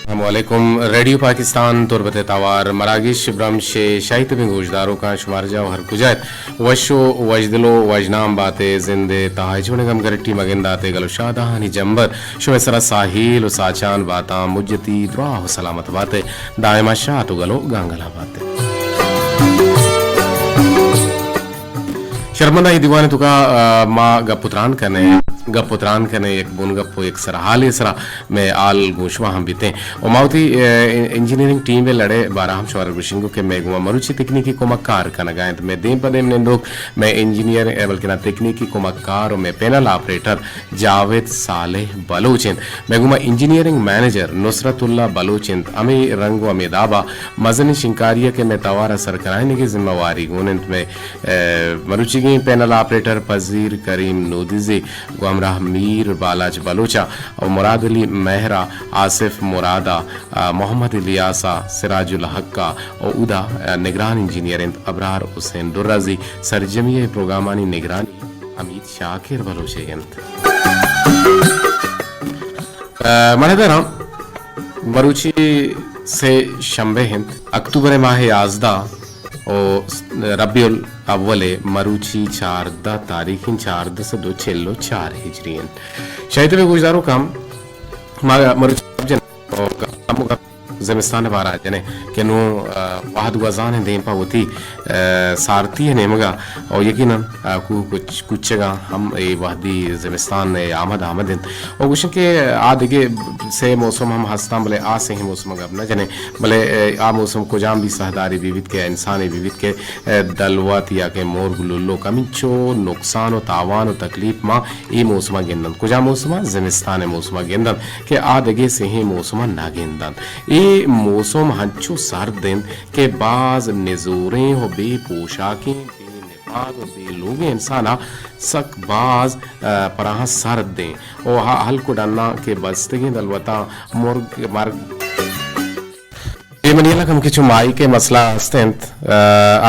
السلام علیکم۔ ریڈیو پاکستان تربت ءِ توار مراگش برمش ءِ شاہی تبیں گوشداروکاں، شمارجاہ و ہر کجا ات، وش و وشدل و وشنام بات ءِ، زند ءِ تہا ہچ وڑیں گمگرٹی مگندات ءِ، گل و شادہانی جمبر شمئے سرا ساہیل و ساچان باتاں، مجتی دراہ و سلامت بات ءِ، دائما شات و گل و گانگلا بات ءِ۔ شرمنداں، اے دیوان ءِ توکا، آ، ما گپ و تران کنیں، گپ و تران کنیں، یک بنگپ و یک سرحالے سرا مئے حال گوں شما ہم بیتیں۔ و ما وتی، آ، انجینئرنگ ٹیم ءِ لڑ ءِ بارہ ہم شمارا گوشنگ کہ مئے گوما مروچی تکنیکی کمکار کنگا انت۔ مئے دیم پہ دیم نندوک مئے انجینئر، آ، بلکنا تکنیکی کمکار و مئے پینل آپریٹر جاوید صالح بلوچ انت۔ مئے گوما انجینئرنگ منیجر نصرت اللہ بلوچ انت۔ ہمے رنگ و ہمے دابا مزنیں شنکاری ءَ کہ مئے توار ءِ سرکنائینگ ءِ ذمہ واری گون انت، مئے، آ، مروچیگیں پینل آپریٹر پذیر کریم نودیزی گوں ہمراہ میر بالاچ بلوچ ءَ و مراد علی مہر ءَ، آصف مراد ءَ، آ، محمد الیاس ءَ، سراج الحق ءَ و اودا، آ، نگران انجینئر انت ابرار حسین درازی۔ سرجمی ءِ پروگرامانی نگرانی حمید شاکر بلوچ ءِ انت۔ آ، مڑداراں، مروچی سے شنبہ انت، اکتوبر ءِ ماہ ءِ یازدہ و ربیع الاول ءِ مروچی چاردہ تاریخ انت، چاردہ سد و چل و چار ہجری انت۔ شاہی تبیں گوشداروکاں، ما مروچی گپ جنیں و گپ زمستان ءِ بارہ ءَ جنیں کہ نوں، آ، وہد گوزان ءِ دیم پہ وتی، آ، سارتی ءِ نیمگ ءَ و یقیناً، آ، کوہ کچ-، کوچگاں ہم اے وہدی زمستان ءِ آمد آمد انت۔ و گوشن کہ آ دگہ سے موسم ہم ہستاں، بلے آ سے موسم ءَ گپ نہ جنیں، بلے، آ، آ موسم کجام بھی ساہدارے بہ بیت کہ انسانے بہ بیت کہ، آ، دلوت یا کہ مرگ للک ہمینچو نقصان و تاوان و تکلیف ما اے موسم ءَ گندنت۔ کجا موسم ءَ؟ زمستان ءِ موسم ءَ گندنت کہ آ دگہ سہیں موسم ءَ نہ گندنت۔ اے موسم ہنچو سرد انت کہ باز نزوریں و بے پوشاکیں، بے نپاد و بے لوگیں انسان ءَ سک باز، آ، پراہاں سرد انت و ہا ہلک و ڈناں کہ بستگیں دلوتاں مرگ، مرگ۔ اے منی ہیالا کمکے چو مائیک ءِ مسئلہ است انت، آ،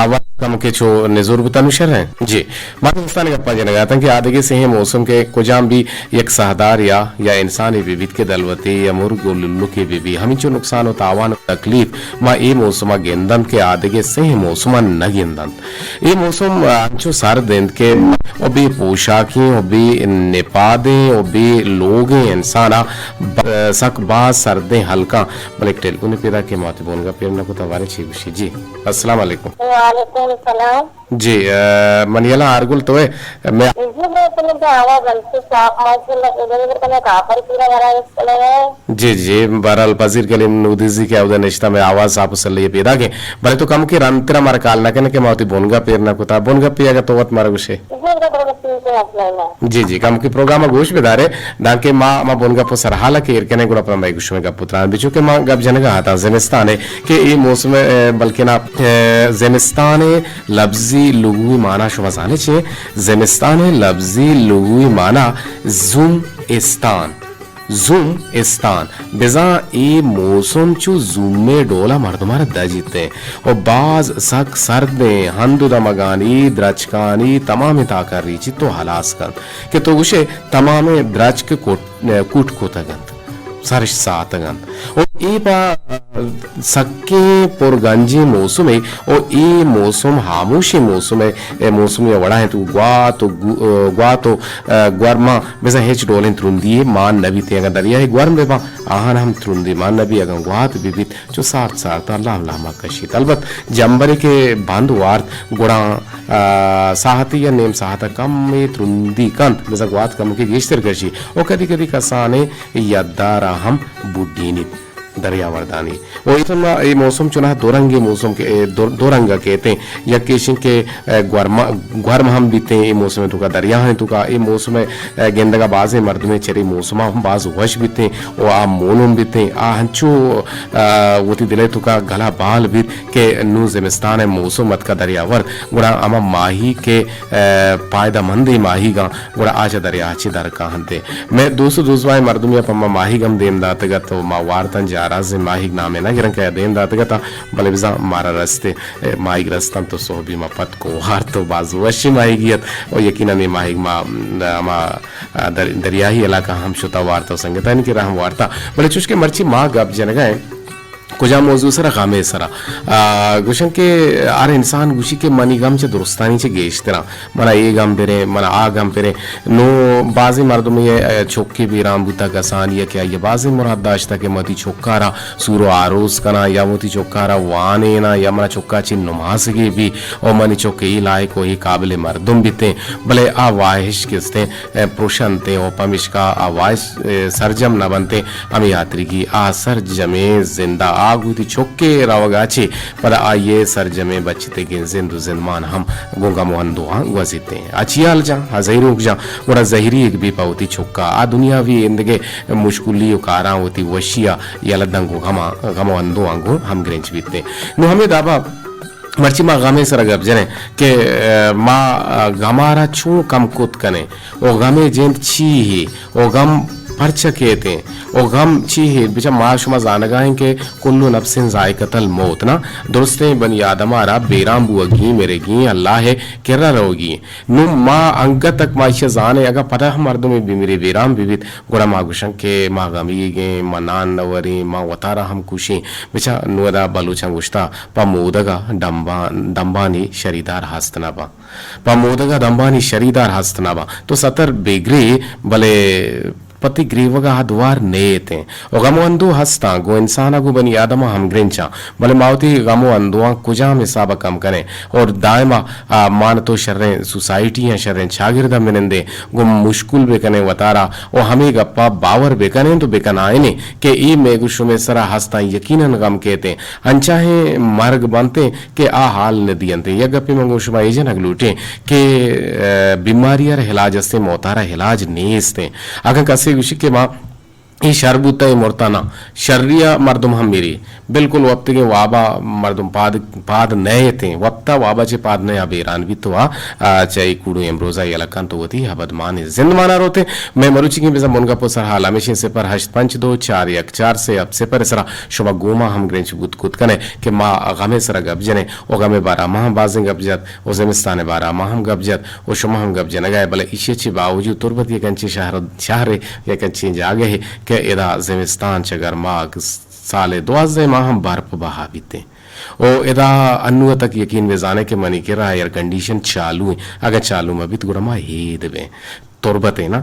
آواز کمکے چو نزور بوتہ، نوں شر انت۔ جی، ما زمستان ءِ گپاں جنگا اتاں کہ آ دگہ سہیں موسم کہ کجام بھی یک ساہدار یا، یا انسانے بہ بیت کہ دلوتے یا مرگ و للکے بہ بی، ہمینچو نقصان و تاوان و تکلیف ما اے موسم ءَ گندنت کہ آ دگہ سہیں موسم ءَ نہ گندنت۔ اے موسم انچو سرد انت کہ و بے پوشاکیں و بے نپادیں و بے لوگیں انسان ءَ ب-، سک باز سردیں ہلکاں۔ بلے یک ٹیلیفونے پیداک کہ ما وتی بونگا پیر نہ کتا، باریں چی گوشی۔ جی، السلام علیکم۔ وعلیکم السلام۔ جی، آ، منی ہیالا آرگل تو ئے، میں جی، میں تمہیں تو آواز ہم سے صاف ماشاءاللہ، ادھر ادھر تمہیں کافر پورا بھرا اس کو لگا ہے۔ جی، جی، بہرحال پذیر کلیم نودیزی کہ اودا نشتہ مئے آواز ساپ و سلہ ءَ پیداک انت، بلے تو کمکے رندترا مارا کال نہ کن ئے کہ ما وتی بنگپ ایر نہ کتا۔ بنگپے اگاں تو وت مارا گوش ئے۔ جی، جی، کمکے پروگرام ءَ گوش بدار ئے، دانکہ ما، ما بنگپ و سرحال ءَ کہ ایر کنیں، گڑا پدا مئے گوشم ءَ گپ و تران بی، چونکہ ما گپ جنگا اتاں زمستان ءِ کہ اے موسم، اے، بلکنا، اے، زمستان ءِ لبزی لغوی مانا شما زانے چے؟ زمستان ءِ لبزی لغوی مانا زم استان۔ زم استان، بزاں اے موسم چو زومے ڈولا مردمارا دجیت انت و باز سک سردیں ہند و دمگانی درچکانی تمامیں تاکاں ریچیت و ہلاس کنت کہ تو گوشے تمامیں درچک کٹ-، کٹ کتگ انت، سرش ساتگ انت و اے پہ سکیں پرگنجیں موسمے و اے موسم ہاموشیں موسمے، اے موسمے وڑا انت و گوات و گو-، گوات و گورماں بزاں ہچ ڈولیں ترندی یے مان نہ بیت۔ اگاں دریائے گورم بہ باں، آہان ہم ترندی مان نہ بیت۔ اگاں گوات بہ بیت، چو سارت سارت ءَ لام لام ءَ کشیت۔ البت جمبرے کہ بند وارت، گڑا، آ، ساہتے یا نیم ساہت ءَ کمے ترندی کنت، بزاں گوات کمکے گیشتر کشی و کدی کدی کسانیں یدار ءَ ہم بڈینیت دریاوردانی۔ و اے موسم، اے موسم چوناہا دو رنگیں موسم کہ، اے دو، دو رنگ ءَ کیت ایں۔ یک ایش انت کہ، اے، گورم، گورم ہم بیت ایں اے موسم ءِ توکا، دریاہانی توکا۔ اے موسم ءِ، اے، گندگ ءَ بازیں مردمے چرے موسم ءَ ہم باز وش بیت ایں و آ مولم بیت ایں۔ آ ہنچو، اے، وتی دل ءِ توکا گل ءَ بال بیت کہ نوں زمستان ءِ موسم اتکا دریاورد، گڑا ہما ماہیگ کہ، اے، پائدہ مندیں ماہیگاں گڑا آ چہ دریا ءَ چہ در کاہنت۔ مئے دوست و دوزواہیں مردمے ءَ پہ ما ماہیگ ہم دیم داتگ ات و ما وارتاں جار رازیں ماہیگ نامے نہ گراں کہ آ دیم داتگ اتاں، بلے بزاں مارا رستے، اے، ماہیگ رستاں تو سہبی ما پتک ءُ وارت ءُ باز وشیں ماہیگی ات ءُ یقیناً اے ماہیگ ما، ہما، آ، در-، دریائی علاقہ ہم شتا وارت ءُ سنگتانی کرا ہم وارتا۔ بلے چوش کہ مرچی ما گپ جنگا ایں کجام موضوع سرا؟ غمے سرا۔ آ، گوشن کہ ہر انسان گوشی کہ منی غم چہ درستانی چہ گیشتراں۔ منا اے گم پریں، منا آ گم پریں۔ نوں بازیں مردمے ءِ چکے بیران بوتگ، کسانی ءَ کہ آئی ءَ بازیں مراد داشتگ کہ من وتی چکارا سور ءُ آروس کناں یا وتی چکارا وانیناں یا منا چکا چہ نماسگے بی ءُ منی چک اے لائق ءُ اے قابل مردم بیتیں، بلے آ واہش کستیں، ءَ، پرشنتیں ءُ پمیشکا آ واہش، ءَ، سرجم نہ بنتیں۔ ہمے ہاتریگی آ سرجمیں زندا آ گوں وتی چکے روگا چہ پدا آئی ءِ سرجمیں بچتگیں زند ءُ زندمان ہم گوں گم ءُ اندوہاں گوزیتیں۔ آ چیا ہلجاں، آ زہیروک جاں، گڑا زہیریگ بی پہ وتی چکا۔ آ دنیاوی ایندگہ مشکلی ءُ کاراں وتی وشیا یلہ دنت گوں غماں، غم ءُ اندوہاں گوں ہمگرنچ بیتیں۔ نوں ہمے دابا مرچی ما غمے سرا گپ جنیں کہ، ءَ، ما، ءَ، غمارا چون کم کت کنیں ءُ غمے جند چی ہے ءُ غم پرچا کیتیں ءُ غم چی ہے؟ بچا ما شما زانگا ایں کہ کل نفس ذائقۃ الموت نا، درستیں بنی آدم ءَ را بیران بوگی، مرگی، اللہ ءِ کرا روگی۔ نوں ما انگت تک ما ایشی زانیں، اگاں پدا ہم مردمے بمرے بیران ببیت، گڑا ما گوشن کہ ما غمیگیں، ما نان نہ وریں، ما وتارا ہم کشیں۔ بچا نوں ادا بلوچاں گوشتا، پہ مودگا ڈمبان-، دمبانی شریدار ہست نہ باں۔ پہ مودگا دمبانی شریدار ہست نہ باں۔ تو ستر بگرے، بلے پہ تئی گریوگا آ دوار نیتیں۔ و غم و اندوہ ہستاں، گوں انسانا گوں بنی آدما ہمگرنچاں۔ بلے ما وتی غم و اندوہاں کجام حسابا کم کنیں؟ اور دائما، آ، مان تو شریں سوسائٹیاں، شریں چاگرداں بنندیں، گوں مشکل بکنیں وتارا و ہمے گپا باور بکنیں تو بکنائینیں کہ اے مئے گوں شمئے سرا ہستاں، یقیناً غم کیتیں۔ انچاہیں مرگ بنتیں کہ آ حال نہ دینتیں۔ یک گپے من گوں شما اے جنگ لوٹیں کہ، آ، بیماری ء را علاج استیں، موت ء را علاج نیستیں۔ اگاں کسے گوشی کہ ما اے شر بوتہ، اے مرتہ، نہ، شری ء مردم ہم میری۔ بالکل وپتگیں وابا مردم پاد، پاد نئیتیں۔ وپتہ وابا چہ پاد نیا بیران بیت و آ، آ، چہ اے کوڑو امروزا یلہ کنت و وتی ابدمانیں زندمانا روتیں۔ مئے مروچیگیں بزاں بنگپ و سرحال ہمیشیں، صفر ہشت پنچ دو چار یک چار سے ہفت صفر ء سرا شما گوما ہمگرنچ بوت کت کنئے کہ ما غمے سرا گپ جنیں و غمے بارا ما ہم بازیں گپ جت و زمستانے بارا ما ہم گپ جت و شما ہم گپ جنگا ئے، بلے ایشی چی باوجود تربت یک انچیں شہر، شہرے، یک انچیں جاگہے کہ ادا زمستان چہ گرماگ سال دوازدہ ماہ ہم برپ بہا بیتیں۔ و ادا انو تک یقین بزانے کہ منی کرا ایئر کنڈیشن چالو ایں، اگاں چالو مہ بیت گڑا ما ہید بیں۔ تربت ء نا،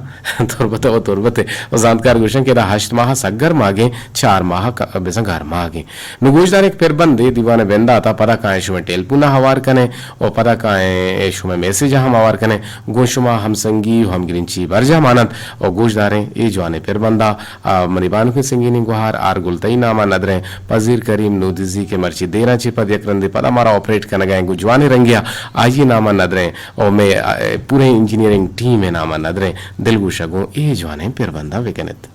تربت ء و تربت ء۔ و زانتکار گوشن کہ ادا ہشت ماہ سک گرماگیں، چار ماہ ک-، بزاں گرماگیں۔ نو گوشدار یک پربندے دیوان ء بنداتا، پدا کائیں شمئے ٹیلیفون ء ہوار کنیں و پدا کائیں شمئے میسج ء ہم ہوار کنیں۔ گوں شما ہمسنگی و ہمگرنچی برجاہ ماننت و گوشداریں اے جوانیں پربندا، آ، منی بانکیں سنگینیں گوہار آر گل تئی ناما ندریں پذیر کریم نودزی کہ مرچی دیراں چہ پد یک رندے پدا مارا آپریٹ کنگا ایں گوں جوانیں رنگیا آئی ناما ندریں۔ او مئے، آ، پوریں انجینئرنگ ٹیم ء ناما ندریں دلگوشا گوں اے جوانیں پربندا بکنت۔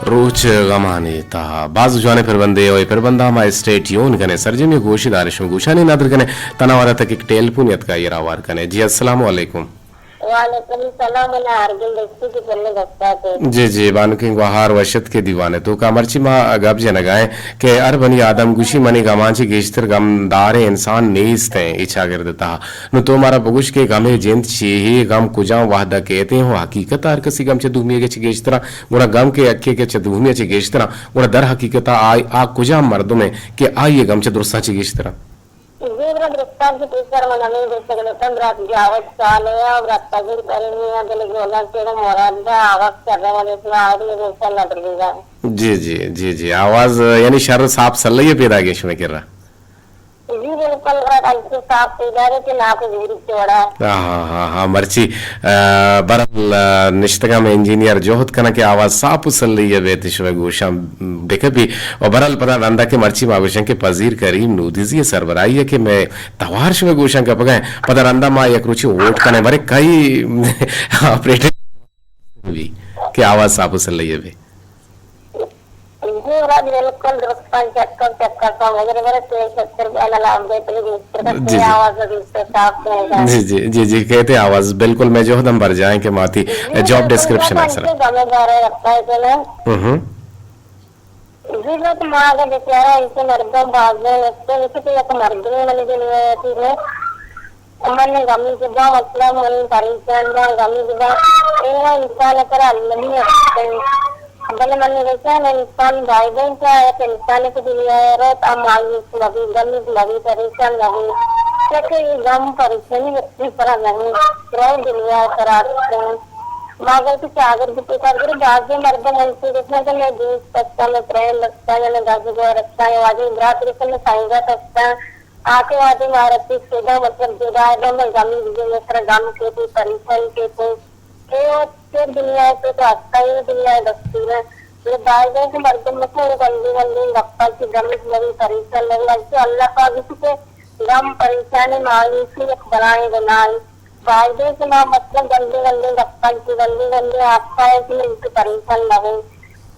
روچ غمانی تہا باز جوانیں پربندے، او اے پربندا ما اسٹے ٹیون کنیں، سرجمی گوشی داریں، شمئے گوشانی ندر کنیں۔ تنا وارا تک یک ٹیلیفون یتکا ایرا وار کنیں۔ جی السلام علیکم۔ وعلیکم السلام، من آرگل دستی کی پلے دستا تے۔ جی جی، بانکیں گوہار وشت کے دیوانے تو کا مرچی ما گپ جنگائیں۔ کہ ہر بنی آدم گوشی منی گماں چہ گیشتر گمداریں انسان نیست ایں اے چاگرد ء تہا۔ نوں تو مارا بگوش کہ گم ء جند چے ہے، گم کجام وہد ء کیت ایں؟ ہو حقیقت ء ہر کسی گم چہ دومی ء چہ گیشتر ء، گڑا گم کہ یکے کہ چہ دومی ء چہ گیشتر ء، گڑا در حقیقت ء آ، آ کجام مردم ایں کہ آئی ء گم چہ درستاں چہ گیشتر ء؟ زیبرا درستان کی ٹیچر من ہمیں گوشت کہ تم رات جاوت سال ہے اور رات تجر کریں یا دل گولن سے مراد آواز کر رہے ہیں، اس میں آواز میں گوشت نہ دل گا۔ جی، جی، جی، جی۔ آواز، یعنی شر صاف سلئی پیدا گئے شمے کرا۔ جی، بالکل، بڑا ڈھنگ سے صاف پیدا گئے کہ نہ کوئی دوری چھوڑا۔ ہاں، ہاں، ہاں، ہاں، مرچی، آ، برل، آ، نشتگا میں انجینئر جہد کنا کہ آواز صاف و سلئی بیت شمے گوشاں بکپی۔ و برل پدا رندا کہ مرچی ما گوشن کہ پذیر کریم نودیزی سربراہی ہے کہ میں توار شمے گوشاں کپگا ہیں۔ پدا رندا ما یک روچی ووٹ کنے، برے کئی آپریٹر بھی کہ آواز صاف و سلئی بی۔ جی مراد، بالکل درست پنچ چکر چکر کا مگر میرے سے چکر بھی اللہ بہتری دوسرے کا جی، جی۔ آواز دوسرے صاف ہے۔ جی، جی، جی، جی، کہتے آواز بالکل میں جو ہدم بھر جائیں کہ ماتی جی، جاب بالکل، ڈسکرپشن میں ہے سر۔ پنچ گمے جا رہے لگتا ہے کہ نا۔ ہوں ہوں۔ جی، بس ماں کا بیچارہ ایسے مردم باز ہیں، اس سے ایسے تو ایک مردم ہی منی دنیا ہے، ٹھیک ہے؟ من گمی زباں، مطلب من پریشان باں، گمی زباں۔ اے انسان پر اللہ ہی ہستے۔ بلے من گوشاں انسان بایدیں کہ آ یک انسان کہ دنیا ء روت، آ مایوس مبی، گمی مبی، پریشان مبی۔ چیاکہ اے گم پریشانی وتی سرا نہیں، پورا دنیا ء سرا ہستے۔ ما گوشت چاگرد پیکار گرے، بازیں مردم انچو گوشنت کہ مئے دوست ہستاں، مئے پرین ہستاں، یا مئے گزگور ہستاں، یا واجہ برات ہستاں، مئے سنگت ہستاں۔ آ کہ واجہ مارا چیز پیدا، مطلب، جدا ہے، مئے گمی بجے، مئے سرا گم کیتے، پریشان کیتے۔ اے وت چہ دنیا ء تو ہستاں، اے دنیا ء دستور ہے۔ یہ بایدیں کہ مردم مثلاً گندے گندے گپاں چہ گم مبی، پریشان مبی، بلکہ اللہ پاک اسی کہ گم، پریشانی، مایوسی یک بلائیں گناہے۔ بایدیں کہ ما مطلب گندے گندے گپاں چہ، گندے گندے حادثہ ء چہ پریشان مبیں۔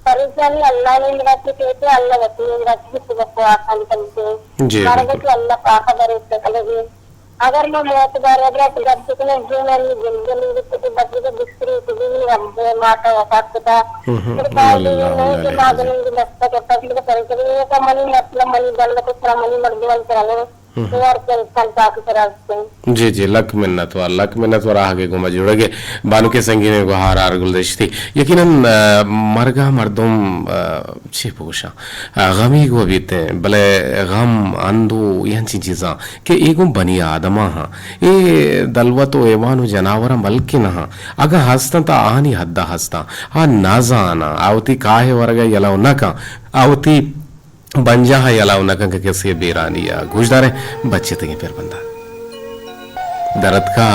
پریشانی اللہ ء نیمگا چہ کیتے، اللہ وتی نیمگا چہ سبب و آسان کنتے۔ جی، مارا بالکل۔ کہ اللہ پاک ء بھروسہ کنگے۔ اگر ما موت بارے ء گپ کنیں، جو منی زندگی تو بس بستری تو بھی رب ماتا وفات کتا۔ ہوں ہوں۔ پھر بعد انا للہ و انا الیہ راجعون۔ ما دستک پس پریشانی، یہ تو منی مطلب منی دل کو سرا منی مردمان سرا ہوں ہوں۔ تو ہر انسان پاک سرا ہستے۔ جی، جی، لک منت وار، لک منت وار آہگے گوما جوڑگے۔ بانکے سنگینے گوہار آر گلدشتی۔ یقیناً، آ، مرگا مردم، آ، چے بگوشاں؟ آ، غمیگ و بیتیں، بلے غم، اندو، یہ انچیں چیزاں کہ اے گوں بنی آدماں ہاں۔ اے دلوت و حیوان و جناوراں بلکیں نہ ہاں۔ اگاں ہستاں تہ آہانی حدا ہستاں۔ آ نہ زاناں، آ وتی کاہے ورگا یلہ نہ کن، آ وتی بنجاہ ء یلہ نہ کن کہ کسے بیرانی ء۔ گوشداریں بچتگیں پربنداں۔ درتکا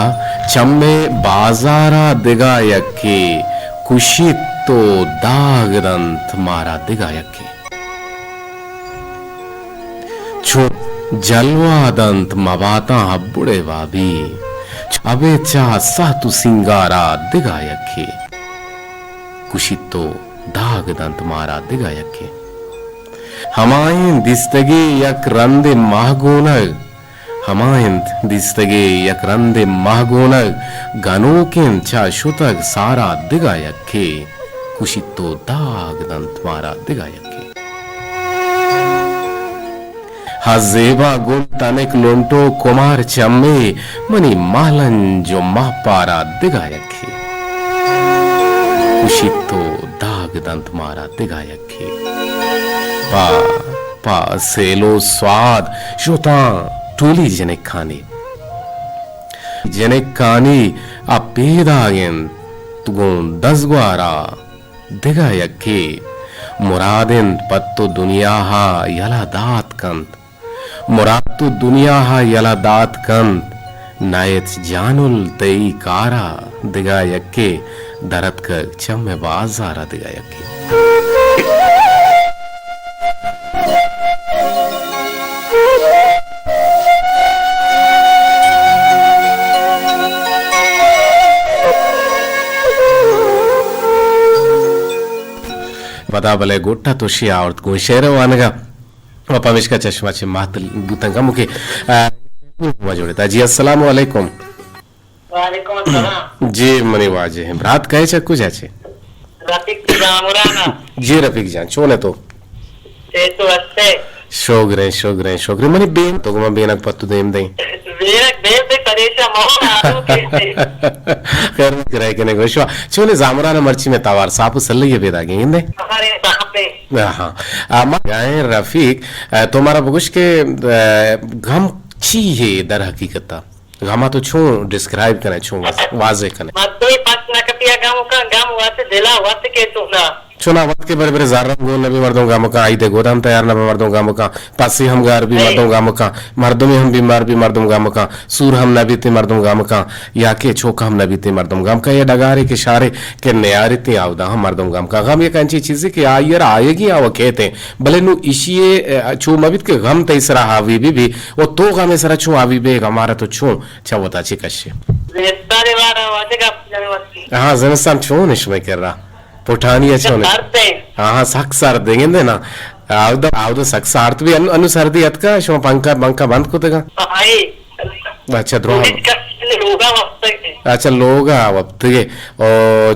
چمے بازارا دگہ یکے، کشیت و داگ دنت مارا دگہ یکے۔ چو جلوہ دنت مباتاں ہبڑے وابی، چو ابے چہ سہت و سینگارا دگہ یکے۔ کشیت و داگ دنت مارا دگہ یکے۔ ہما انت دیستگے یک رندے ماہ گونگ، ہما انت دیستگے یک رندے ماہ گونگ، گنوک انت چہ شتگ سارا دگہ یکے، کشیت و داگ دنت مارا دگہ یکے۔ ہا زیبا گل تنک لنٹو کمار چمے، منی مہلنج و مہپارا دگہ یکے، کشیت و داگ دنت مارا دگہ یکے۔ پہ، پہ سیل و سواد شتاں ٹولی جنکانی۔ جنکانی آ پیداگ انت گوں دزگوارا دگہ یکے۔ مراد انت پہ تو دنیاہا یلہ دات کنت۔ مراد تو دنیاہا یلہ دات کنت، نئیت جانل تئی کارا دگہ یکے، درتکگ چمے بازارا دگہ یکے۔ پدا بلے گٹا توشی آورت گوں شعر وانگا۔ و پمیشکا چہ شما چہ ماتل بوتن کمو کہ، آ، ما جوڑتا۔ جی، السلام علیکم۔ وعلیکم السلام۔ جی، منی واجہ ہیں۔ برات کئے چہ کجا چے؟ رفیق زامران۔ جی، رفیق جان، چون ہے تو؟ سے تو ہستے۔ شوگریں، شوگریں، شوگریں۔ منی بین تو گما بینک پتو دیم دیں۔ بینک دیم دے پریشان مہو نارو کیسے۔ خیر کرے کنے گوشوا۔ چون ہے زامران مرچی میں توار ساپ و سلے یہ بیدا گیں دے۔ ہمارے ساپ ہے۔ ہاں۔ آ، ما گائیں رفیق، آ، تو مارا بگوش کہ، آ، غم چی ہے در حقیقت؟ غم تو چون ڈسکرائب کنے، چون واض-، واضح کنے؟ مردوی پس نہ کپیا غم کا، غم وت دلا وت کے تو نا۔ چونا وت کے برے برے زر گون نبی مردم غم کا، عید گودام تیار نبی مردم غم کا، پسی ہم گار بی مردم غم کا، مردمی ہم بیمار بی مردم غم کا، سور ہم نبیتی مردم غم کا، یا کہ چوک ہم نبیتی مردم غم کا، یا ڈگارے کہ شارے کہ نیاریتی آودا ہم مردم غم کا۔ غم یک انچی چیزے کہ آئی را آیگی آ و کہتے، بلے نو ایشی، اے، چو مبیت کہ غم تئی سرا حاوی بی بی و تو غم سرا چون حاوی بے، غمارا تو چون چہ وتا چی کشے؟ زمستان وارا واجہ گپ جنوتی۔ ہاں، زمستان چون ہے شمئے کرا؟ پٹھانی ءَ چون؟ سرد ایں۔ ہاں، ہاں، سک سرد ایں گندے نا۔ آودا، آودا سک سارت بی۔ انو، انو سردی اتکا، شما پنکھا، پنکھا بند کتگا؟ ہاں، اے۔ اچھا، درو۔ ہچ کس نے لوگا وپتگے۔ اچھا، لوگا وپتگے۔ او،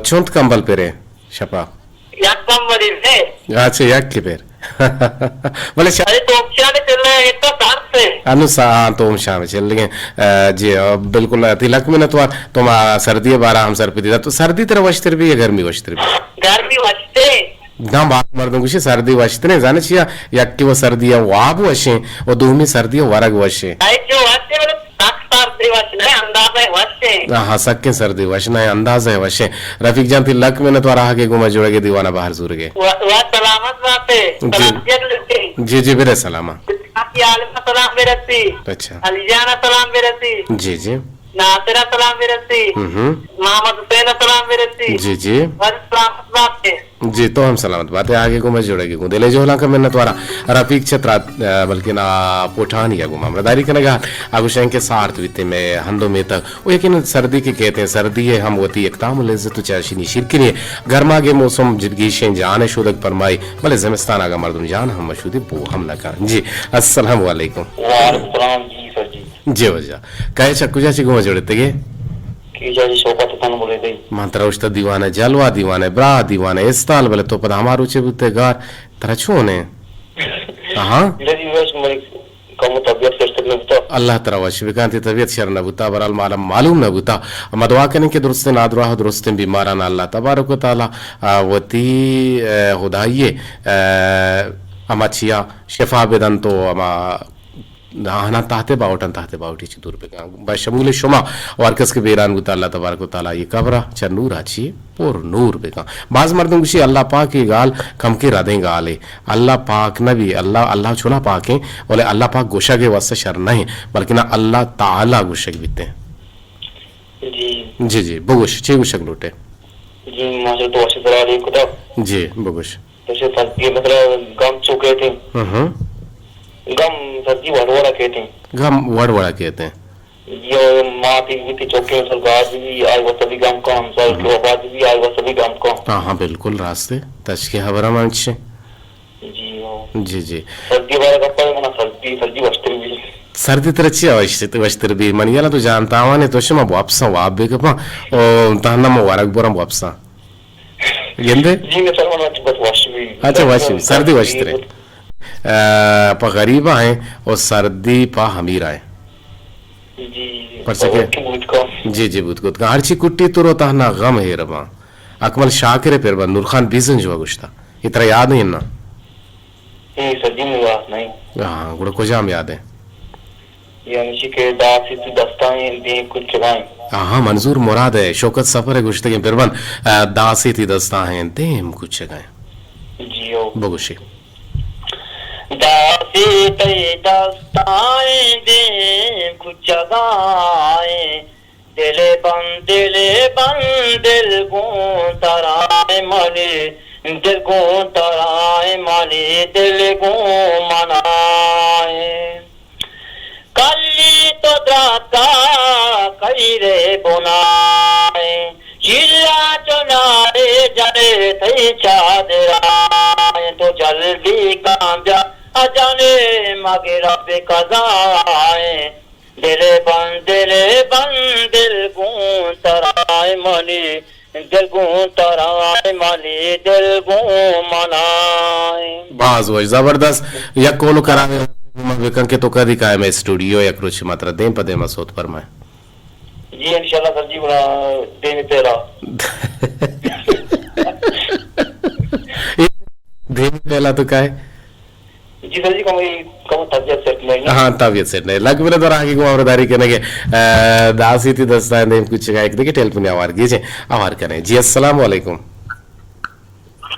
چونت کمبل پرے شپا؟ یک کمبل اے۔ اچھا، یک کے پیر۔ بلے شا- ارے، تومشان چلے، ایک تو سرد ایں۔ انو سا-، ہاں، تومشان چلے۔ آ، جی، آ، بالکل، آ، تئی لک منت وار، تو ما سردی بارا ہم سرپدی دا۔ تو سردی ترا وشتر بی یا گرمی وشتر بی؟ گرمی وشتر۔ داں باز مردم گوشی سردی وشتر ایں، زانے چیا؟ یکی و سردی ءِ واب وشیں و دومی سردی ءِ ورگ وشیں۔ اے جو وشیں، مطلب، سک سردی وش نہ، اندازہ وشیں۔ ہاں، ہاں، سکیں سردی وش نہ، اندازہ وشیں۔ رفیق جان، تئی لک منت وار آہگے گوما جوڑگے دیوانا بہر زورگے۔ و، و سلامت باتے۔ جی۔ سلامتی لوٹیں۔ جی، جی، برے سلام۔ آپ کی عالم سلام برسی۔ اچھا۔ علی جان سلام برسی۔ جی، جی۔ ناصر سلام برسی۔ ہم، ہم۔ محمد حسین سلام برسی۔ جی، جی۔ و سلامت باتے۔ جی، تو ہم سلامت بات ئے۔ آگے گوں مئے جوڑگی گوں دل ءِ جہلانک ءَ منت وارا رفیق چترا، آ، بلکنا پوٹھانی ءَ گوں ہمراہداری کنگا۔ آ گوشیں کہ سارت بیتے مئے ہند و میتگ۔ و یقیناً سردی کہ کہتے ہیں، سردی ءِ ہم وتی یک تام و لذت و چاشنی شیرکنی ایں۔ گرماگ ءِ موسم جدگیشیں جان ءِ شودگ پرمائی، بلے زمستان اگاں مردم جان ہم مشودی بو ہم نہ کن۔ جی، السلام علیکم۔ وعلیکم السلام، جی سر جی۔ جی واجہ۔ کئے چہ کجا چہ گوں جوڑتگے؟ کی جا جی شوکت تن بولے دئی۔ من ترا اوشتا دیوانہ جلوہ، دیوانہ براہ، دیوانہ استال، بلے تو پدا ہما روچے بوتے گار، ترا چون ایں؟ آہاں۔ جی وش مری کم طبیعت سر نہ بوتا۔ اللہ ترا وش بکن، تئی طبیعت شر نہ بوتا، برحال مالا معلوم نہ بوتا۔ ما دعا کنیں کہ درستیں نادراہ و درستیں بیماران اللہ تبارک و تعالی، آ، وتی، آ، خدائی، آ، ہما چیا شفا بدنت و ہما آہاں تحت باوٹاں تحت باوٹی چہ دور بکن۔ بشمول شما و ہر کس کہ بیران بوتا، اللہ تبارک و تعالی آئی قبرا چہ نورا چی پر نور بکن۔ باز مردم گوشی اللہ پاک اے گال کمکے ردیں گالے۔ اللہ پاک نہ بی، اللہ، اللہ چونا پاکیں، ولے اللہ پاک گوشگ ءِ واسطہ شر نہ ایں، بلکنا اللہ تعالی گوشگ بیتے۔ جی۔ جی، جی، بگوش، چی گوشگ لوٹے؟ جی، ماشاءاللہ، تو وش سلام علیکم۔ جی، بگوش۔ جیسے سردی مطلب گم چو کہتے ہیں۔ ہم ہم۔ گم سردی وڑ وڑا کہتے ہیں۔ گم وڑ وڑا کہتے ہیں۔ یہ ماں پی بھی تھی چوکے مثل گاج بھی آئی وقت بھی گم کا، ہمسائے کے وفات بھی آئی وقت بھی گم کا۔ ہاں ہاں، بالکل راست ہے۔ تشکی خبر ہم انچ ہے۔ جی ہاں۔ جی جی۔ سردی بارے گپا ہے، منا سردی، سردی وشتر بھی۔ سردی ترا چیا وش-، وشتر بھی؟ من یلا تو جانتا ہوں نے تو شما واپسا واب بے کپا، او تہنا مو ورگ برم واپسا۔ گندے؟ جی، نہ، سر، من بس وش بھی۔ اچھا، وش بھی۔ سردی وش ترے۔ آ، پہ غریبا ہیں اور سردی پہ ہمیرا ہیں۔ جی، پرچہ کہ بوت کو۔ جی، جی، بوت کو۔ ہر چی کٹی تو رو تہنا غم ہے ربا۔ اکمل شاکر ہے پر بند نور خان بیزن جو گشتا۔ یہ ترا یاد نہیں نا؟ اے سجین واسط نہیں۔ ہاں، گڑا کجام یاد ہے؟ یعنی چی کہ داسی تی دستائیں دیم کچگائیں۔ ہاں، ہاں، منظور مراد ہے، شوکت سفر ہے گوشتگیں پربند، آ، داسی تی دستائیں دیم کچگائیں۔ جی ہو۔ بگوشی۔ داسی تی دستائیں دیم کچگائیں، دل بند، دل بند، دل گوں ترائے منی، دل گوں ترائے منی، دل گوں منائے۔ کلی تو دراتکا کئی رے بنائے، شیلا چنارے جنے تئی چادرائے، تو جلدی کام بیا اجنے مگرب قضائے۔ دل بند، دل بند، دل گوں ترائے منی، دل گوں ترائے منی، دل گوں منائے۔ باز وش، زبردست۔ یک کولو کرا بکن کہ تو کدی کائے مئے اسٹوڈیو، یک روچ ماترا دیم پہ دیم سوت پرمائے۔ جی انشاءاللہ سر جی، گڑا دیم پہلا۔ دیم پہلا تو کائے؟ جی سر جی، کمو، کمو طبیعت سیٹ نہیں۔ ہاں، طبیعت سیٹ نہیں۔ لگ بلے دور آگے کو اورداری کرنے کے، آ، داسی تی دستائیں دیم کچھ کا ایک دیکھے ٹیلیفون آوار کیجے، آوار کریں۔ جی، السلام علیکم۔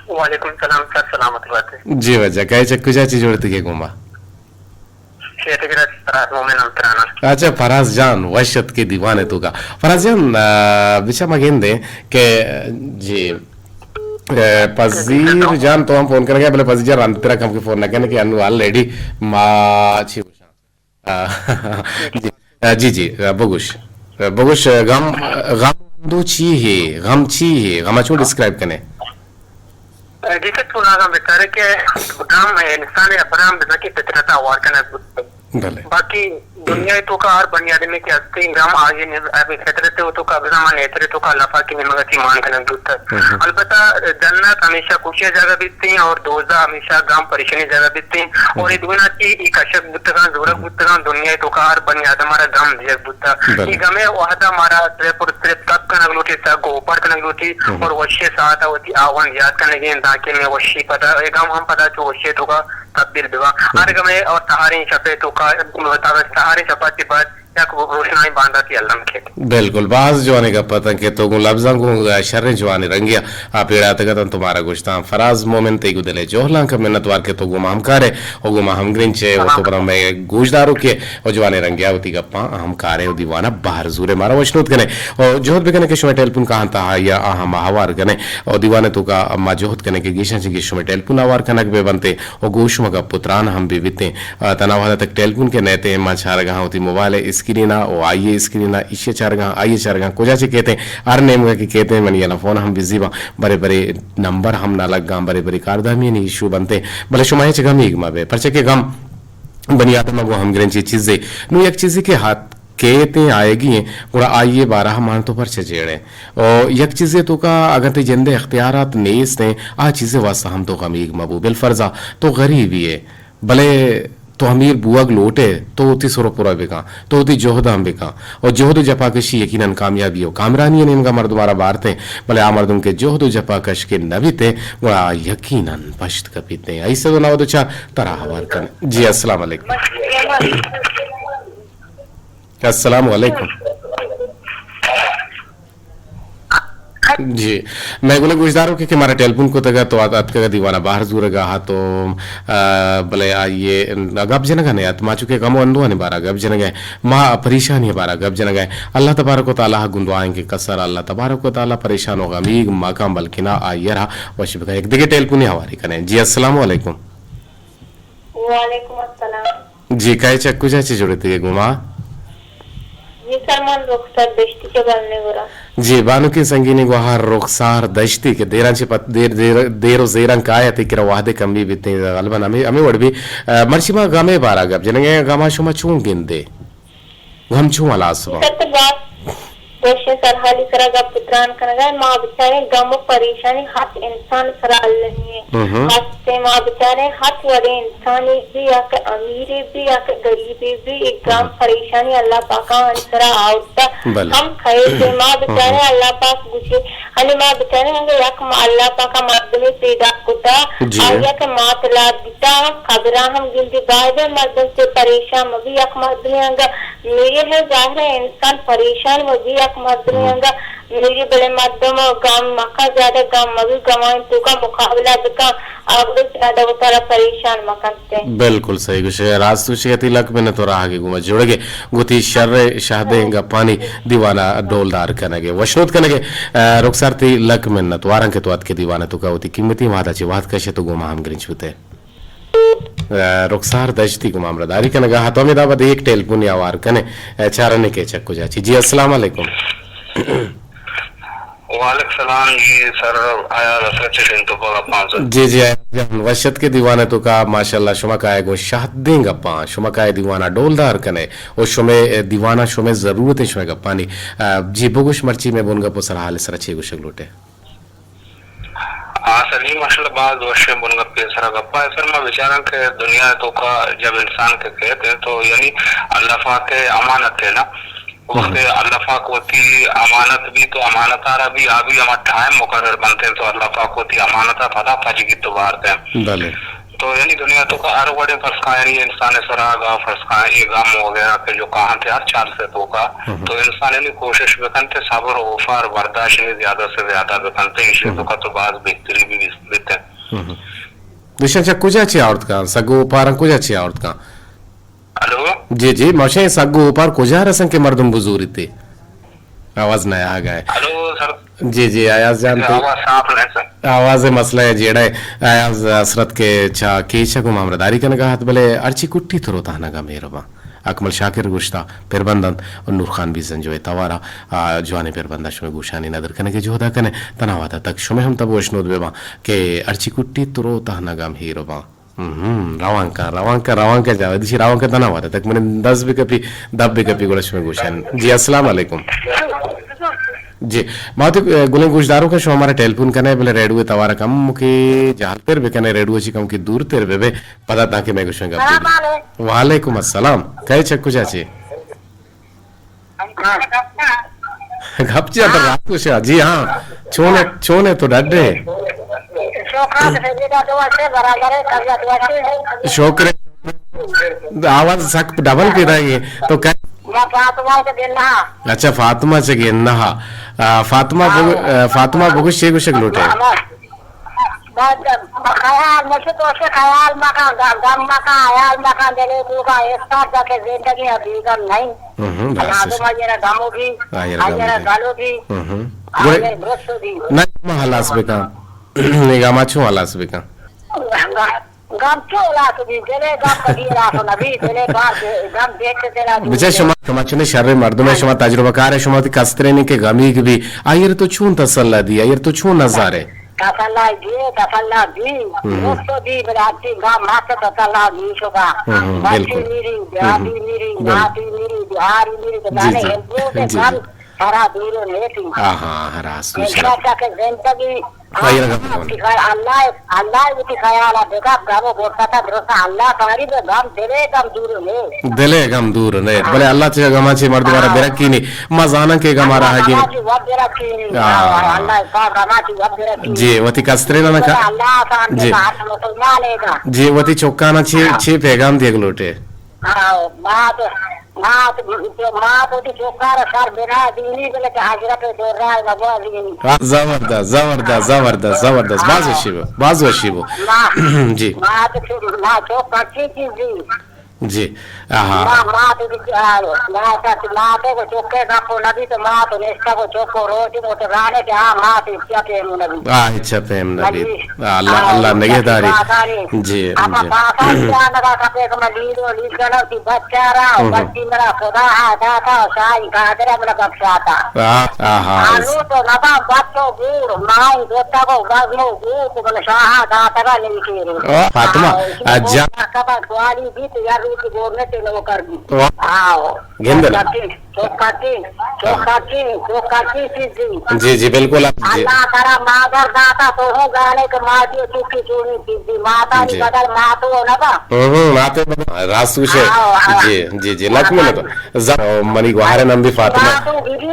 وعلیکم السلام سر، سلامت بات ہے۔ جی واجہ، کئے چک کجا چی جوڑتی کے گوما؟ شیخ گرا فراز مومن ہم ترانا۔ اچھا، فراز جان، وش اتکے دیوان ہے تو کا۔ فراز جان، آ، بچا ما گندے کہ، جی، اے، پذیر جان تو ہم فون کرنے گئے، بلے پذیر جان رند ترا کم کے فون نہ کرنے کہ انو آلریڈی ما چی گوشاں۔ آ، جی، آ، جی، جی، آ، بگوش۔ آ، بگوش، آ، غم، آ، غم دو چی ہے؟ غم چی ہے؟ غم چون ڈسکرائب کنے؟ جی سر، تو ناگاں بچارے کہ گم انسان ءِ ابرام بزاں کہ فطرت ءَ ہوار کنگ بوتگ۔ بلے۔ باقی دنیا ءِ توکا ہر بنی آدمے کہ ہستیں، گم آئی ءِ فطرت ءِ توکا، بزاں ما نیچر ءِ توکا اللہ پاک ءِ نیمگ ءَ چہ مان کنگ بوتگ۔ البتہ جنت ہمیشہ خوشی ءِ جاگہ بیتیں اور دوزہ ہمیشہ گم پریشانی ءِ جاگہ بیتیں۔ اور اے دوئیناں چہ اے کشگ بوتگاں، زورگ بوتگاں، دنیا ءِ توکا ہر بنی آدم ءَ را گم دیگ بوتگ۔ بلے۔ اے گم ءِ وہد ءَ مارا صرف اور صرف تب کنگ لوٹی، سگ ءُ اوپر کنگ لوٹی اور وشی ءِ ساعت ءَ وتی آوند یات کنگی انت، تاکہ مئے وشی پدا، اے گم ہم پدا چو وشی ءِ توکا تبدیل بباں۔ ہر گم ءِ اور تہاریں شپ ءِ توکا، تہاریں شپ ءَ چہ بعد یک روشنائیں بانداتی الم کیت۔ بالکل، باز جوانیں گپ اتاں کہ تو گوں لبزاں گوں شریں جوانیں رنگے ءَ پیڑاتگ اتاں، تو مارا گوشتاں۔ فراز مومن، تئی گوں دل ءِ جہلانک ءَ منتوار کہ تو گوں ما ہمکار ئے ءُ گوں ما ہمگرنچ ئے ءُ تو برا مئے گوشداروکے ءُ جوانیں رنگے ءَ وتی گپاں ہمکار ئے ءُ دیوان ءَ بہر زور ئے، مارا وشنود کن ئے ءُ جہد بکنئے کہ شمئے ٹیلیفون کاہاں تہا یا آہاں ما ہوار کنیں ءُ دیوان ءِ توکا ما جہد کنیں کہ گیشاں چہ گیش شمئے ٹیلیفون ہوار کنگ بہ بنت ءُ گوش شما گپ ءُ تران ہم بہ بیت۔ آ، تنا وہدا تک ٹیلیفون کہ نئیت، ما چارگاں وتی موبائل ءِ اسکرین ءَ ءُ آئی ءِ اسکرین ءَ، ایشی ءَ چارگاں، آئی ءَ چارگاں، کجا چہ کیت، ہر نیمگا کہ کیت، منی یلا فون ہم بزی باں، برے برے نمبر ہم نہ لگاں، برے برے کاردامیانی ایشو بنت، بلے شما ہچ گمیگ مہ بئے، پرچا کہ گم بنی آدم ءَ گوں ہمگرنچیں چیزے۔ نوں یک چیزے کہ ہات کیت ایں، آیگی ایں، گڑا آئی ءِ بارہ ءَ مان تو پرچا جیڑ ئے؟ او یک چیزے توکا اگاں تئی جند ءِ اختیارات نیست ایں، آ چیز ءِ واسطہ ہم تو غمیگ مہ بو۔ بالفرض ءَ تو غریبے ئے، بلے تو امیر بوگ لوٹ ئے، تو وتی سر ءُ پر ءَ بکن، تو وتی جہداں بکن۔ او جہد ءُ جپاکشی یقیناً کامیابی ءُ کامرانی ءِ نیمگا مردم ءَ را بارت ایں، بلے آ مردم کہ جہد ءُ جپاکش کہ نہ بیت ایں، گڑا یقیناً پشت کپیت ایں۔ سئے سد ءُ نود ءُ چار ترا ہوار کن۔ جی، السلام علیکم۔ السلام علیکم۔ جی، مئے گل ءِ گوشداروکے کہ مارا ٹیلیفون کتگ ات، تو ات-، اتکگ ات دیوان ءَ بہر زورگ ءَ ات، تو، آ، بلے آئی ءِ گپ جنگ ءَ نہ ات۔ ما چونکہ غم ءُ اندوہانی بارہ ءَ گپ جنگ ءَ، ما پریشانی ءِ بارہ ءَ گپ جنگ ءَ۔ اللہ تبارک و تعالی ءَ گوں دعا ایں کہ کس ءَ را اللہ تبارک و تعالی پریشان ءُ غمیگ مہ کن، بلکنا آئی ءَ را وش بکن۔ یک دگہ ٹیلیفونے ہوارے کنیں۔ جی، السلام علیکم۔ وعلیکم السلام۔ جی، کئے چہ کجا چہ جڑتگ ئے گوں ما؟ جی سر، من رخسار دشتی چہ بلنے گورا۔ جی، بانکیں سنگینیں گوہار رخسار دشتی کہ دیراں چہ پت-، دیر، دیر، دیر ءُ زیراں کائے ات، تئی کرا وہدے کمی بیتیں، غالباً ہمے، ہمے وڑ بی۔ آ، مرچی ما غمے بارا گپ جنگ ءَ، غما شما چون گندے؟ غم چون ہلاس باں؟ سر تو باز وشیں سرحالی سرا گپ ءُ تران کنگا۔ ما بچاریں غم ءُ پریشانی ہر انسان سرا المی ایں۔ ہست ایں، ما بچاریں ہر وڑیں انسانے بی، یا کہ امیرے بی یا کہ غریبے بی، اے غم پریشانی اللہ پاکا آنی سرا آورتا۔ ہم کئیت ایں، ما بچاریں اللہ پاک گوشے، ہنی ما بچاریں انگا یک م-، اللہ پاکا مردمے پیدا کتا، آیا کہ مات لات بیتا، قبرا ہم گندی، باید ایں مردم چہ پریشان مبی، یک مردمے انگا میرے ہے، ظاہر ہے انسان پریشان مبی، یک مردمے انگا میرے، بلے مردم غم مکن، زیادہ غم مبی، غمانی توکا مقابلہ بکن، آ گڑا زیادہ وتارا پریشان مکنت۔ بالکل صحیح گوشے، راست گوشے، تئی لک منت ءُ راہگے گوں ما جڑگے، گوں تئی شر شہدیں گپانی دیوانا ڈولدار کنگے، وشنود کنگے۔ آ، رخسار تئی لک منت، واراں کہ تو اتکے دیوانا توکا وتی قیمتی وہدا چہ وہد کشے تو گوں ما ہمگرنچ بوتے۔ آ، رخسار دشتی گوں ما ہمراہداری کنگا ات، تو ہمے دابا دگہ یک ٹیلیفونے ہوار کنیں، آ، چارنے کئے چہ کجا چہ۔ جی، السلام علیکم۔ وعلیکم السلام جی سر، ایاز حسرت چہ ڈنتو پگا پانزدہ۔ جی، جی، ایاز جان، وش اتکے دیوان ءِ توکا، ماشاءاللہ، شما کائے گوں شہدیں گپاں، شما کائے دیوانا ڈولدار کنئے، ءُ شمئے دیوانا شمئے ضرورت ایں شمئے گپانی۔ آ، جی، بگوش مرچی مئے بنگپ ءُ سرحال ءِ سرا چے گوشگ لوٹئے؟ آ، سر جی، ماشاءاللہ، باز وشیں بنگپے سرا گپا۔ سر، ما بچاراں کہ دنیا ءِ توکا جب انسان کہ کئیت تو یعنی اللہ پاک ءِ امانت ایں نا، وختے اللہ پاک وتی امانت بی تو امانت ءَ را بی، آ بی ہما ٹائم مقرر بنت ایں تو اللہ پاک وتی امانت ءَ پدا پجگیت ءُ بارت ایں۔ بلے۔ تو یعنی دنیا ءِ توکا ہر وڑیں فرض کن یعنی انسان ءِ سرا اگاں فرض کن اے غم وغیرہ کہ جو کاہنت ہر چار سے توکا، تو انسان یعنی کوشش بکنت صبر ءُ اوپار برداشت یعنی زیادہ سے زیادہ بکنت، ایشی ءِ توکا تو باز بہتری بی بیت۔ ایشاں چہ کجا چہ آورت کن؟ سگ ءُ اوپاراں کجا چہ آورت کن؟ ہلو؟ جی، جی، ما گوشیں سگ ءُ اوپار کجا رسن کہ مردم بزوریت؟ آواز نہ آگا ہے۔ ہلو سر۔ جی، جی، ایاز جان، تو آواز صاف نہیں سر۔ آواز مسئلہ ہے جیڑا ہے۔ ایاز حسرت کہ چہ کیچ ءَ گوں ما ہمراہداری کنگا ات، بلے ہرچی کٹی تروتانگا مہربان۔ اکمل شاکر گوشتا پربند انت و نور خان بیزنجو ء توارا، آ، جوانیں پربنداں شمئے گوشانی ندر کنگ ء جہدا کنیں۔ تنا وہدا تک شمئے ہم تب وشنود بہ باں کہ ہرچی کٹی ترو تہنا گم ہیر باں۔ ہم، روان کن، روان کن، روان کن جاوید، اشی روان کن تنا وہدا تک من دست بکپی، دپ بکپی گڑا شمئے گوشانی۔ جی، السلام علیکم۔ جی، ما تو، اے، گلیں گوشداروکاں شما مارا ٹیلیفون کنے، بلے ریڈیو توارا کم کہ جہل تر بکنے، ریڈیو چی کم کہ دور تر بہ بے۔ پدا تاکہ مئے گوشاں گپ بہ بی۔ وعلیکم السلام۔ کئے چہ کجا چے؟ گپ چیا تو راست گوشا؟ جی ہاں۔ چون ہے، چون ہے تو ڈڈ ہے؟ شکر۔ آواز سک ڈبل پیدا ہے۔ تو کئے؟ اچھا، فاطمہ چہ گنہا۔ آ، فاطمہ بگو-، آ، فاطمہ بگوش چے گوشگ لوٹے؟ بس، خیال مشت وش، خیال مکن، غم، غم مکن، خیال مکن، دلے توکا استار تک زندگی ء بیگم نہیں۔ ہم، راست۔ لازم ہے یہ غم بھی، آ، یہ غم یہ بھی۔ غلو بھی، ہم۔ آ، یہ درست بھی۔ نہ، ما خلاص بکن۔ یہ غم چون خلاص بکن؟ غم چون خلاص بھی؟ دلے غم کدی خلاص نہ بھی، دلے بار غم دیکھ دلا۔ بچے شما، شما چنے شر مردم ہے، شما تجربہ کار ہے، شما تی کسترے نہیں کہ غمی بھی۔ آئیر تو چون تسلا دی، آئیر تو چون نظارے؟ تسلا دیے، تسلا دی۔ ہم۔ دوست دی، بلے ہرچی گام مات تسلا دی شکا۔ ہم، ہم، بچی بالکل۔ میری، دیہاتی میری، بالکل۔ ناتی میری، بہاری میری، تو جی، جی۔ ہیلپو کے جی، گام جی۔ سارا دور نیتی۔ ہاں، ہاں، ہاں، راست، انشاءاللہ۔ کہ زندگی آئیرا گپ کن۔ اللہ، اللہ وتی خیال ء بگپ، گم و غربت ء درست اللہ پاری بہ گم، دلے گم دور نے۔ دلے گم دور نے۔ بلے اللہ چہ گما چہ مردم را ہاں۔ برکینی۔ ما زاناں کہ گما را اللہ ہگی۔ گما چہ وت برکینی۔ ہاں۔ اللہ پاک گما چہ وت برکینی۔ جی، وتی کسترے نہ کا۔ اللہ آسان جی۔ بہ ہر مسلمان ہے گا۔ جی، وتی چوکانا چی، ہاں۔ چی پیغام دیگ لوٹے؟ ہاں، مات، مات، مات وتی چوکار سر بنا دینی بلے کہ حضرت دورائے مبوا دینی۔ زبردست، زبردست، زبردست، زبردست۔ باز وشی بو، باز وشی بو۔ ما، جی۔ مات چو-، ما چوک پرچی چیزی۔ جی، آہا۔ ما، مات وتی، آ، مات، مات کو چوکے گپو نبی تو مات نشتا کو چوکو روٹی کو تو رانے کہ آ مات اچھا پیم نبی۔ آ، اچھا پیم نبی۔ نبی۔ آ، اللہ، آ، اللہ نگہداری۔ جی، اما جی۔ پاسا جانگا کپے کہ من لیڈو لیڈ کنو تی بچارا، ہم، ہم۔ بچی مرا خدا ہا داتا، شاہی قادر من گپ شاتا۔ آ، آہا، آ، اس- لوٹو نبا بچو گوڑ، مائی دوتا کو وزنو گوڑ، کو من شاہا داتا کا نہیں کیرو۔ آ، فاطمہ، آ، آ، جا- کبا سوالی بیت یا روچ گورنمنٹ نوکر بیت۔ آ۔ آؤ۔ گندل۔ چوکاٹی، چوکاٹی، چوکاٹی، چوکاٹی چیزی۔ جی، جی، بالکل آپ، جی۔ اللہ ترا مادر داتا تو ہوں زانے کہ ماتی چکی چونی چیزی۔ ماتا نی جی۔ بدل ماتو نہ با۔ ہوں، ہوں، ماتے بدل۔ راست گوشے۔ آؤ، آؤ۔ جی، جی، جی، لک منت۔ ز-، منی گوہر نام بھی فاطمہ۔ ماتو گری،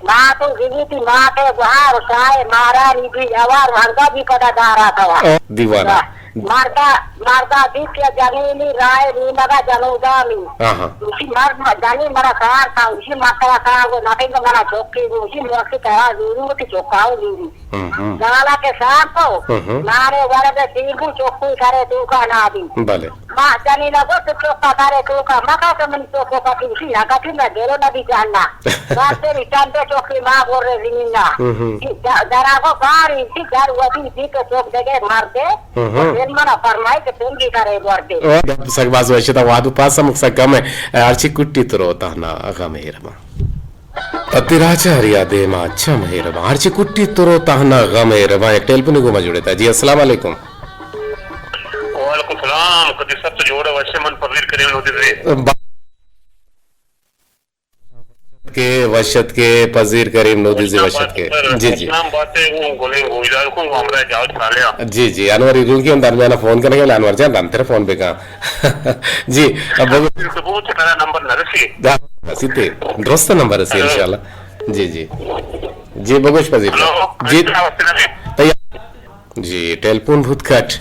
ماتو گری تی ماتے گوہر شاہ مارا نی بھی یوار ورگا بھی پدا دارا تھا۔ دیوانا۔ مردا، مردا دیت کہ جنینی رائے نیمگا جنودامی۔ آہا۔ اسی مرد م-، جنین مرا کار تھا، اسی مرد را کار گو نتنگ منا چوکی گو، اسی موقع ترا زیرو تی چوکاو زیرو۔ ہم، ہم۔ گالا کے سار تو، ہم، ہم۔ نارے ورد سیبو چوکی کرے تو کا نادی۔ بلے۔ ما جنین گو تو چوکا کرے تو کا، مکا کہ من چوکو کا تیسی لگا تھی میں دیرو نبی جاننا۔ بس تیری چندے چوکی ما بور رہے زمین نا۔ ہم، ہم۔ جی، دا-، دراغو بار انتی در وتی بی تو چوک دگے مردے۔ ہم۔ دل منا فرمائے کہ تم بھی کرے گوردے۔ او، گپ سک باز وشتا وادو پاس ہم سک کم ہے۔ ہرچی کٹی ترو تہنا غم ہیر ما۔ پتی راجہ ہریا دیما چم ہیر ما۔ ہرچی کٹی ترو تہنا غم ہیر ما۔ ایک ٹیلیفون گو ما جڑے تا۔ جی، السلام علیکم۔ وعلیکم السلام۔ کدی سب تو جوڑا وشے من پذیر کریم نو دے۔ با- کے وشت کے پذیر کریم نودیزی وشت کے۔ جی، جی۔ اسلام آباد سے وہ گلیں گوشدار کو ہمراہ جاوید صالح۔ جی، جی، انور ایرونگی ہم درمیان فون کرنے کے، انور جان، دم تیرے فون پہ کہاں۔ جی، اب بگو- تو بگو تو میرا نمبر نہ رسی۔ دا، رسی تے، درست نمبر رسی ہیلو۔ انشاءاللہ۔ جی، جی۔ جی، بگوش پذیر۔ ہیلو۔ جی۔ تیار۔ جی، ٹیلیفون بوت کٹ۔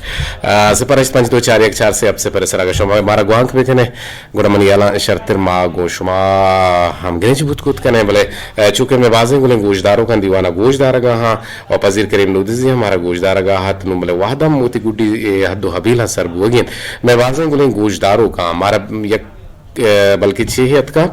آ، صفر ہشت پنچ دو چار یک چار سے ہفت صفر سرا کہ شما مارا گوانک بکنے، گڑا منی یالاں شرتر ما گوں شما ہم گرنچ بوت کت کنے، بلے، آ، چونکہ میں بازیں گلیں گوشداروکاں دیوانا گوش دارگا ہاں، و پذیر کریم نودیزی ہم مارا گوش دارگا ہت، نوں بلے وہد ہم وتی گڈی، اے، حد و حبیل ہاں سر بوگی انت۔ میں بازیں گلیں گوشداروکاں مارا یک، آ، بلکہ چے اتکا؟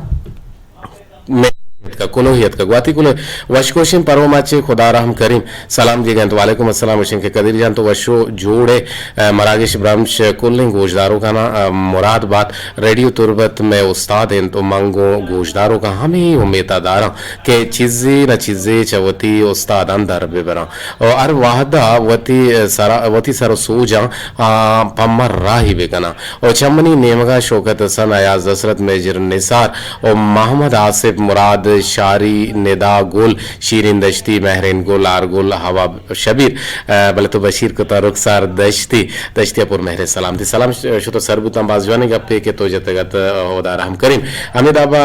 میں اتکگ، کلوہی اتکگ، گواتی کلوہ۔ وش گوشیں پروما چے خدا رحم کریم۔ سلام دیگ انت۔ وعلیکم السلام۔ گوشیں کہ قدیر جان تو وشو جوڑے، ء، مراگش برمش کلیں گوشداروکانا، ء، مراد بات۔ ریڈیو تربت مئے استاد انت و من گوں گوشداروکاں ہمے امیتا داراں کہ چیزے نہ چیزے چہ وتی استاداں در ببراں و ہر وہدا وتی سرا، وتی سر و سوجاں، آ، پہ من راہی بکناں۔ و چہ منی نیمگا شوکت حسن، ایاز حسرت، میجر نثار و محمد آصف، مراد شاری، ندا گل، شیرین دشتی، مہرین گل، آر گل، ہوا شبیر، ء، بلے تو بشیر کتا رخسار دشتی، دشتی ء پر مہر سلام دی۔ سلام ش-، شتو سر بوتاں، باز جوانیں گپے کہ تو جتگ ات، ء، ہدا رحم کریم۔ ہمے دابا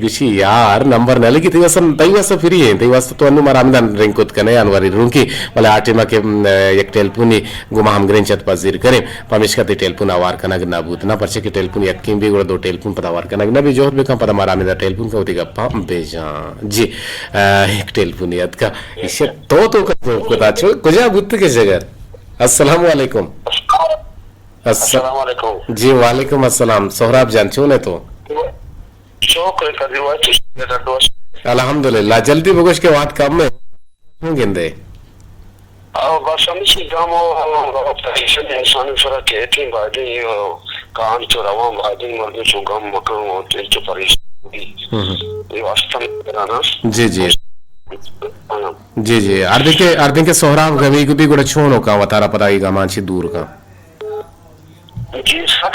گوشی یار نمبر نہ لگی، تئی واسطہ، تئی واسطہ فری ہیں، تئی واسطہ تو انو مارا ہمدان رنگ کت کنے انوری رونکی، بلے آ ٹیما کہ، م، یک ٹیلیفونی گما ہمگرین چت پذیر کریں، پمیشکا تئی ٹیلیفون آوار کنگ نہ بوت، نہ پرچہ کہ ٹیلیفون یکیں بی گڑا دو ٹیلیفون پدا آوار کنگ نہ بی، جہد بکن پدا مارا ہمدا ٹیلیفون کا وتی گپاں بیجاں۔ جی، ء، یک ٹیلیفونی اتکا۔ ایشی تو تو کا تو کتا چو کجا بوت کے جگر؟ السلام علیکم۔ الس-، السلام علیکم۔ جی وعلیکم السلام۔ سہراب جان چون ہے تو؟ شکر قدیر واچ۔ الحمدللہ۔ جلدی بگوش کہ وات کم ہے۔ چون گندے؟ او بس ہمیشی گم و پریشانی انسان سرا کیتیں، بایدیں کان چو روان، بایدیں مردم چو گم مکن و چو پریشان بی۔ ہم۔ یہ واسطہ میں کرانا۔ جی، جی۔ ہاں۔ جی، جی۔ اردن کے، اردن کے سہراب گمی کو بھی گڑا چون ہو کا وتارا پدا یہ گمان چی دور کا۔ جی سر۔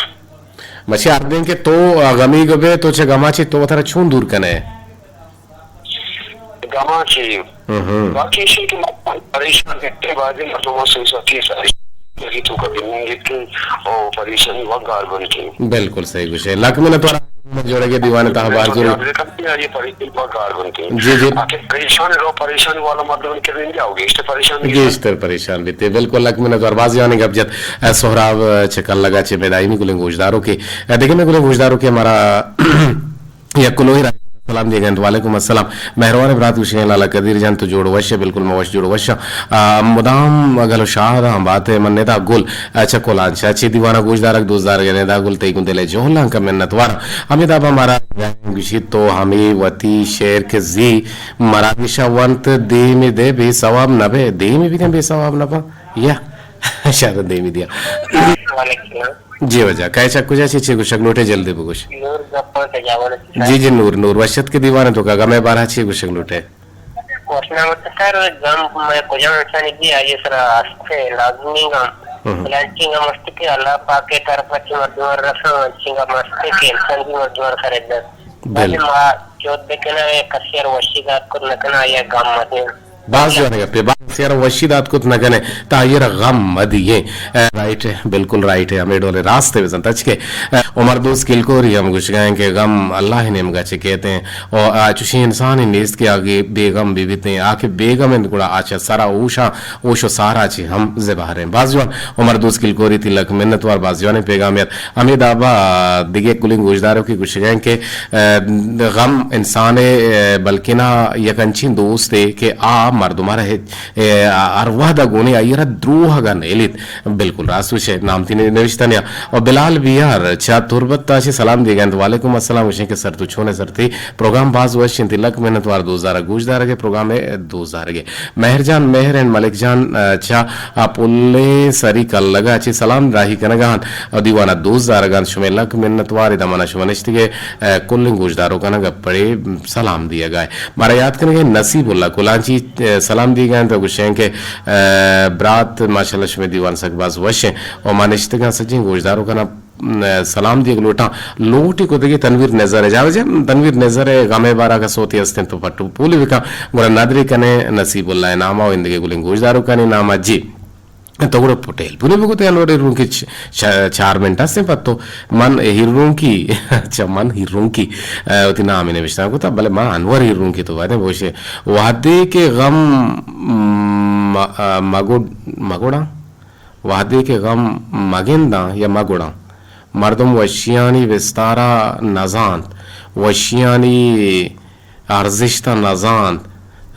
مچے اردیں کہ تو، آ، گمیگ بے تو چہ گما چی تو وتارا چون دور کنے؟ گما چی؟ ہم ہم۔ باقی ایشی کہ ما پریشان بیتے، بعضی مردم سوچا کہ پریشان تو کا بننگ بیتے او پریشانی وگار بنتے۔ بالکل صحیح گوشے۔ لک منت وارا جوڑے کے دیوان تہا بار جوڑے۔ یاد رکھتے ہیں، یہ پریشانی وگار بنتے۔ جی، جی۔ آخر پریشان رو، پریشانی والا مردم کے دن جاؤ گے، اس سے پریشان نہیں۔ گیشتر پریشان بیتے۔ بالکل، لک منت وار۔ باز جوانیں گپ جت۔ اے سہراب، اے، چہ کلگا چہ مئے دائمی گلیں گوشداروکے۔ اے، دگہ مئے گلیں گوشداروکے مارا یک کلوہی را سلام دیگ انت۔ وعلیکم السلام۔ مہروان برات گوشگیں لالا قدیر جان تو جوڑ وش ئے؟ بالکل ما وش جوڑ وش آں۔ آ، مدام گل و شاد آں بات ئے۔ من ندا گل، اے، چہ کلانچا چہ دیوانا گوشدارگ دوست دارگ ئے۔ ندا گل تئی گوں دل ئے جہلاں کا منت وار۔ ہمے دابا مارا گوشیت تو ہمے وتی شعر کہ زی مراگشا ونت، دیمی دے بے ثواب نہ بے، دیمی بیدیں بے ثواب نہ با۔ یا، شر دیمی دیا۔ وعلیکم السلام۔ جی واجہ، کئے چہ کجا چے، چے گوشگ لوٹے جلدی بگوش۔ نور گپاں سجاوان۔ جی جی نور، نور وشت کے دیوان تو کا گمے بارہ چے گوشگ لوٹے۔ وشنا مت سر، گم میں کجا انسانی بھی آئیے سرا آستے لازمی گم۔ ہم۔ بلانچی گم است کہ اللہ پاک کے طرف سے مردم رسو، انچی گم است کہ انسان بھی مردم خرید۔ بل۔ ما چوت بکناں، اے کسے ءَ را وشی دات کت نہ کناں، آئی ءَ غم مہ دئیں۔ باز جوانیں گپے، باز کسے ءَ را وشی دات کت نہ کنئے، تاں آئی ءَ را غم مہ دئیں۔ اے، رائٹ ئے، بالکل رائٹ ئے، ہمے ڈول ءَ راست ئے بزاں۔ تچک ئے، اے، عمر دوست کلکوری ہم گوشگا ایں کہ غم اللہ ءِ نیمگا چہ کیت ایں، او آ چوشیں انسانے نیست کہ آ کہ بے غم بہ بیت ایں، آ کہ بے غم انت گڑا آ چہ سرا ہوشا، ہوش و سارا چہ ہم زبہر ایں۔ باز جوان، عمر دوست کلکوری تئی لک منت وار، باز جوانیں پیغامے ات۔ ہمے دابا دگہ کلیں گوشداروکے گوشگا ایں کہ، اے، غم انسان ءِ، اے، بلکنا یک انچیں دوستے کہ آ مردم ءَ را ہچ، اے، ہر وہد ءَ گون ئے، آئی ءَ را دروہگ ءَ نئیلیت۔ بالکل راست گوش ئے، نام تئی نوشتہ نیا۔ و بلال بیار چہ تربت ءَ چہ سلام دیگ ءَ انت۔ وعلیکم السلام، گوش ئے کہ سر تو چون ئے؟ سر تئی پروگرام باز وش انت، لک منت وار دوست دارگ، گوشدارگ ءِ پروگرام ءِ دوست دارگ ءِ۔ مہر جان، مہر اینڈ ملک جان، اے، چہ آ پلیں سری کلگ ءَ چہ سلام راہی کنگ ءَ انت ءُ دیوان ءَ دوست دارگ ءَ انت۔ شمئے لک منت وار، ادا من ءَ شما نشتگ ئے، اے، کلیں گوشداروکاں گپ پڑے سلام دیگ ءَ۔ مارا یات کنگ ءَ نصیب اللہ کلانچی، اے، سلام دیگ ءَ انت ءُ گوشیں کہ، اے، برات ماشاءاللہ شمئے دیوان سک باز وش ایں ءُ ما نشتگ آں سجیں گوشداروکاں سلام دیگ لوٹاں۔ لوٹی کتگی تنویر نظر ءَ۔ جاوید جان، تنویر نظر ءِ غم ءِ بارا کہ سوتے است انت تو پٹ ءُ پولی بکن، گڑا ندری کنے نصیب اللہ ءِ نام ءَ ءُ اندگہ گلیں گوشداروکانی نام ءَ۔ جی۔ تو گڑا پ-، ٹیلیفونے بکتے انور ہیرونکی چ-، چ-، چار منٹ است انت پد تو۔ من ہیرونکی، اچھا، من ہیرونکی، اے، وتی نام ءَ نوشتہ کتا، بلے من انور ہیرونکی تو بایدیں بگوشے۔ وہدے کہ غم م-، م-، مگڑ-، مگڑاں؟ وہدے کہ غم مگنداں یا مگڑاں، مردم وشیانی بستارا نزانت، وشیانی ارزشتا نزانت۔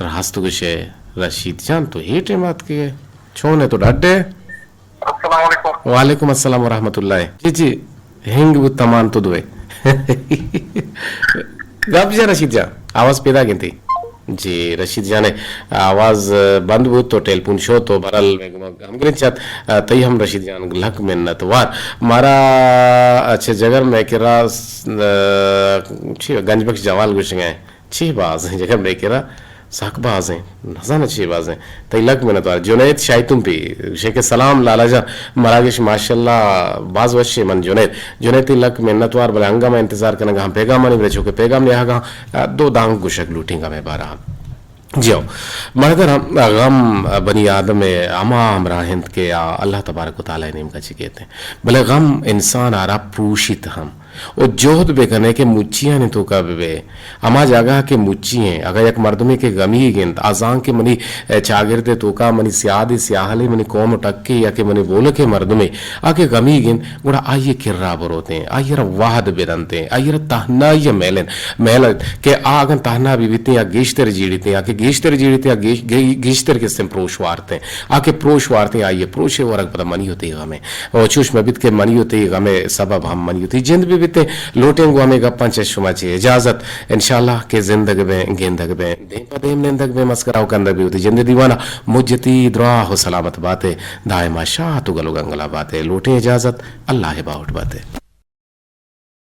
راست گوشے رشید جان، تو اے ٹیم اتکگے؟ چون ئے تو، ڈڈ ئے؟ السلام علیکم۔ وعلیکم السلام ورحمۃ اللہ۔ جی جی، ہنگ بوت تمان تو دوئے۔ گپ جا رشید جان۔ آواز پیدا گنتی؟ جی، رشید جان ءِ آواز بند بوت تو ٹیلیفون شو تو، بہرحال مئے گوما ہمگرنچ ات۔ تئی ہم رشید جان لک منت وار۔ مارا اچھے جگر مئے کرا س-، چی گنج بخش جوال گوشگ ءَ چی باز ایں جگر مئے کرا سک باز ایں، نزاناں چی باز ایں۔ تئی لک منت وار۔ جنید شاہی تمپی گوشے کہ سلام لالا جان، مراگش ماشاءاللہ باز وشے من جنید۔ جنید تئی لک منت وار، بلے انگا من انتظار کنگا ہم پیغامانی، بلے چونکہ پیغام نیاہگا دو دانگ گوشگ لوٹیں گا مئے بارہ۔ جی ہو، مردر ہم غم بنی آدم ءِ ہما ہمراہ انت کہ آ اللہ تبارک و تعالی ءِ نیمگا چہ کیت انت، بلے غم انسان ءَ را پروشیت ہم۔ و جہد بہ کنے کہ مچیانی توکا بہ بئے۔ ہما جاگہ کہ مچی ایں، اگاں یک مردمے کہ غمیگ انت، آ زان کہ منی، اے، چاگرد ءِ توکا، منی سیادے سیاہلے، منی قوم و ٹکے یا کہ منی بولکے مردمے، آ کہ غمیگ انت، گڑا آئی ءِ کرا بروتیں، آئی ءَ را وہد بدنتیں، آئی ءَ را تہنائی ءَ میل انت، میل انت کہ آ اگاں تہنا بہ بیتیں یا گیشتر جیڑیتیں، یا کہ گیشتر جیڑیتیں یا گیش-، گی-، گیشتر کسیں پروش وارتیں، آ کہ پروش وارتیں، آئی ءِ پروش ءِ ورگ پدا منی و تئی غم انت۔ و چوش مہ بیت کہ منی و تئی غم ءِ سبب ہم منی و تئی جند بہ بیتیں۔ لوٹیں گوں ہمے گپاں چہ شما چہ اجازت۔ انشاءاللہ کہ زندگ بیں، گندگ بیں، دیم پہ دیم نندگ بیں، مسکرا و کندگ بیں وتی جند ءِ دیوانا۔ مجتی دراہ و سلامت باتے، دائما شات و گل و گنگلا باتے۔ لوٹیں اجازت، اللہ ءِ باہوٹ باتے۔